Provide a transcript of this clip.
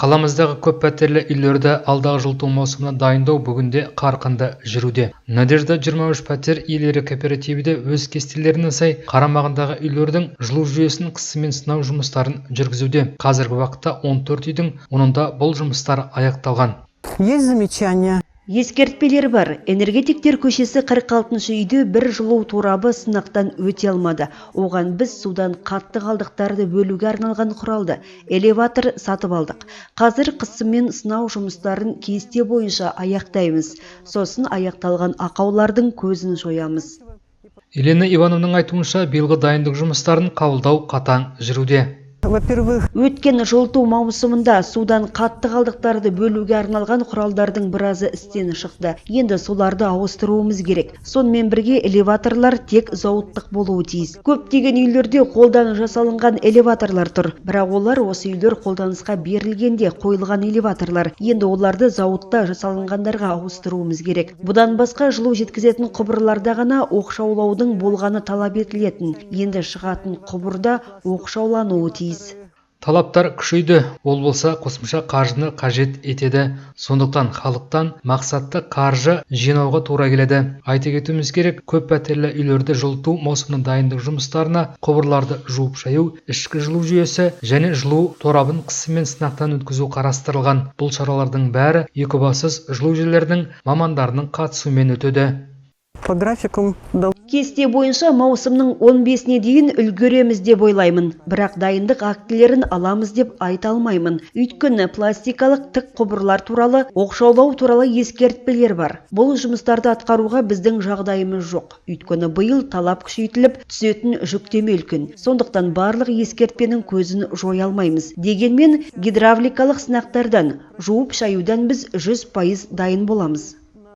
Қаламыздағы көппәтерлі үйлерді алдағы жылыту маусымына дайындау бүгінде қарқынды жүруде. «Надежда» 23 пәтер иелері кооперативі де өз кестелеріне сай қарамағындағы үйлердің жылу жүйесін қысыммен сынау жұмыстарын жүргізуде. Қазіргі уақытта 14 үйдің онында бұл жұмыстар аяқталған. Есть замечания? Ескертпелер бар. Энергетиктер көшесі 46 үйде бір жылу торабы сынақтан өте алмады. Оған біз судан қатты қалдықтарды бөлуге арналған құралды, элеватор сатып алдық. Қазір қысыммен сынау жұмыстарын кесте бойынша аяқтаймыз. Сосын аяқталған ақаулардың көзін жоямыз. Елена Ивановнаның айтуынша, биылғы дайындық жұмыстарын қабылдау қатаң жүруде. Во-первых, Өткен жылыту маусымында судан қатты қалдықтарды бөлуге арналған құралдардың біразы істен шықты. Енді соларды ауыстыруымыз керек. Сонымен бірге элеваторлар тек зауыттық болуы тиіс. Көптеген үйлерде қолдан жасалынған элеваторлар тұр. Бірақ олар осы үйлер қолданысқа берілгенде қойылған элеваторлар. Енді оларды зауытта жасалынғандарға ауыстыруымыз керек. Бұдан басқа, жылу жеткізетін құбырларда ғана оқшаулаудың болғаны талап етілетін. Енді шығатын құбырда оқшаулануы тиіс. Талаптар күшейді, ол болса қосымша қаржыны қажет етеді. Сондықтан халықтан мақсатты қаржы жинауға тура келеді. Айта кетуіміз керек, көп пәтерлі үйлерді жылыту маусымына дайындық жұмыстарына құбырларды жуып шаю, ішкі жылу жүйесі және жылу торабын қысыммен сынақтан өткізу қарастырылған. Бұл шаралардың бәрі Екібастұз жылу желілерінің мамандарының қатысуымен өтеді. По графику Кесте бойынша маусымның 15-не дейін үлгереміз деп ойлаймын. Бірақ дайындық актілерін аламыз деп айта алмаймын. Өйткені пластикалық тік құбырлар туралы, оқшаулау туралы ескертпелер бар. Бұл жұмыстарды атқаруға біздің жағдайымыз жоқ. Өйткені биыл талап күшейтіліп, түсетін жүктеме үлкен. Сондықтан барлық ескертпенің көзін жоя алмаймыз. Дегенмен гидравликалық сынақтардан, жуып шаюдан біз 100% дайын боламыз.